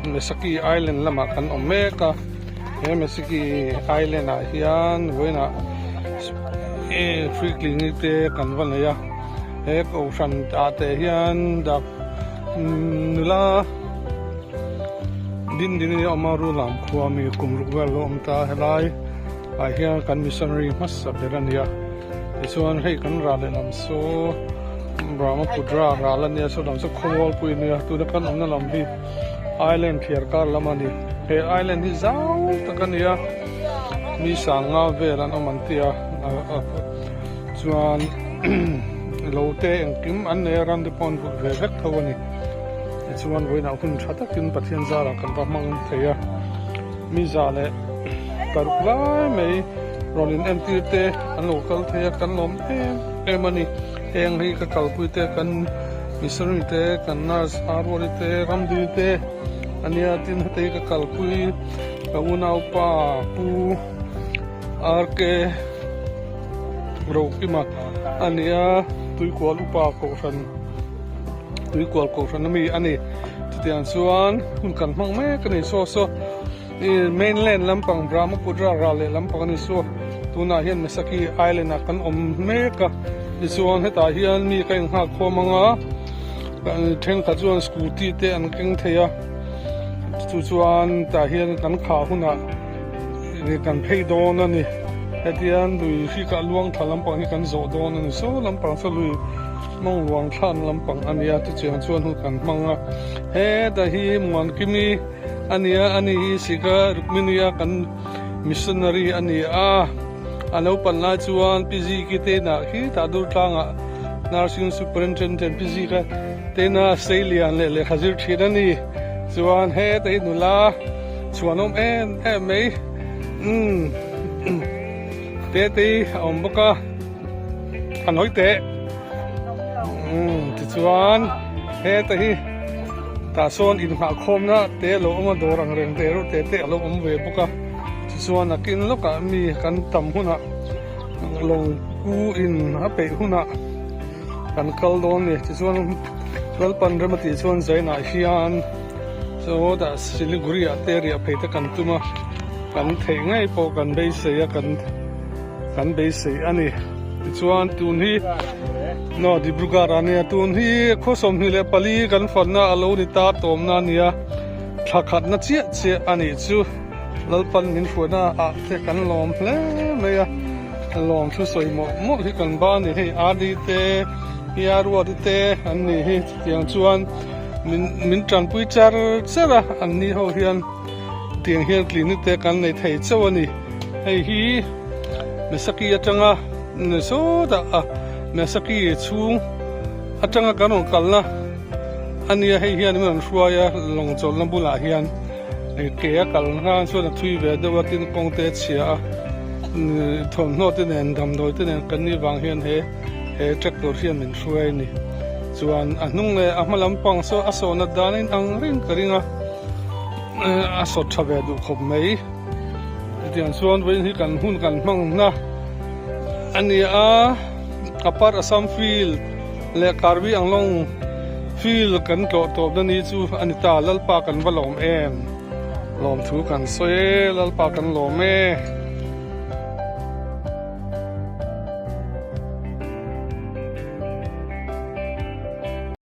Mesaki Island lamah kan awm mek a, he Mesaki Island ah hian vawiinah free clinic te kan va nei a, he kohhran ah te hian dak nula din din in a awm a, Rulam khua mi kum ruk vel lo awm ta helai ah hian kan missionary hmasa ber a ni a. Tichuan hei kan ral lehlam saw Brahmaputra ral a nia saw lam saw khawmualpui a nia tuna kan awmna lam hi island thliar kar lam a ni he island hi zau tak a ni a mi sanga vel an awm an ti a chuan lo te engkim an nei a ram te pawh an vulh ve vek tho a ni tichuan vawiinah hun tha takin Pathian zarah kan va hmang thei a. Mi za leh paruk lai mai rawn in entir te an lo kal thei a kan lawm em em a ni. Heng hi ka kalpui te kan missionary te kan nurse Aruali te Ramdini te a nia tin heti ka kalpui ka unaupa Pu RK Rokima a ni a Tuikual upa kohhran. Tuikual kohhran ami a ni. Chutiang chuan hun kan hmang mek a ni saw saw ih mainland lampang Brahmaputra ral leh lampang a ni saw tunah hian Mesaki Island ah kan awm mek a tichuan hetah hian mi ka inghak khawm ang a thenkhat chuan scooty te an keng thei a chu chuan tah hian kan khah hunah kan phei dawn a ni hetiang lui hrik ah luang thla lampang hi kan zawh dawn a ni saw lampang saw lui. Hmang luang thlan lampang a nia chutiang chuan hun kan hmang a heta hi Muankimi a nia a ni hi Sika Rukmini a kan missionary a ni a a naupan lai chuan Pi Ziki te inah khi tah dur tlangah nursing superintendent Pi Zika te ina seilian leh lehkha zir thin a ni chuan heta hi nula chhuanawm em em mai umm Tetei a awm bawk a. An hawi teh umm tichuan heta hi tah sawn inghah khawmna te a lo awm a dawr ang reng te reuh te te a lo awm ve bawk a tichuan nakin lawkah mi kan tam hunah lawng ku in a peih hunah kan kal dawn a ni tichuan Lalpan rem a tih chuan Zainah hian sawtah Siliguri ah te riah phei te kan tum a kan theih ngei pawh kan beisei a kan. Kan beisei a ni. Tichuan tun hi no Dibrugarh a nia tun hi khaw 24 kan fanna a lo ni ta tawmna a nia thla khatna chiah chiah a nih chu Lalpan min hruaina ah te kan lawm hle mai a lawm thu sawi mawlh mawlh hi kan ba a ni hei Adi te Piaruati te an nih hi chutiang chuan min min tanpui char char a an ni ho hian tiang hian clinic te kan nei thei chauh a ni. Hei hi Mesaki atanga sawtah a Mesaki chhung atanga kan rawn kalna a nia hei hian min rawn hruai a lawng chawlhna bulah hian ke a kal hlan chuan a thui ve deuh a tin kawng te a chhia a thawmhnaw te nen damdawi te nen kan nih vang hian he he tractor hian min hruai a ni chuan a hnung leh a hma lampang saw a sawhna dan a inang reng ka ring a a sawt tha ve duh khawp mai. Hetiang chuan vawiin hi kan hun kan hmang na a ni a, Upper Assam Field leh Karbi Anglong Field kan tlawh tawpna ni chu a ni ta, Lalpa kan va lawm em? Lawmthu kan sawi e, Lalpa kan lawm e.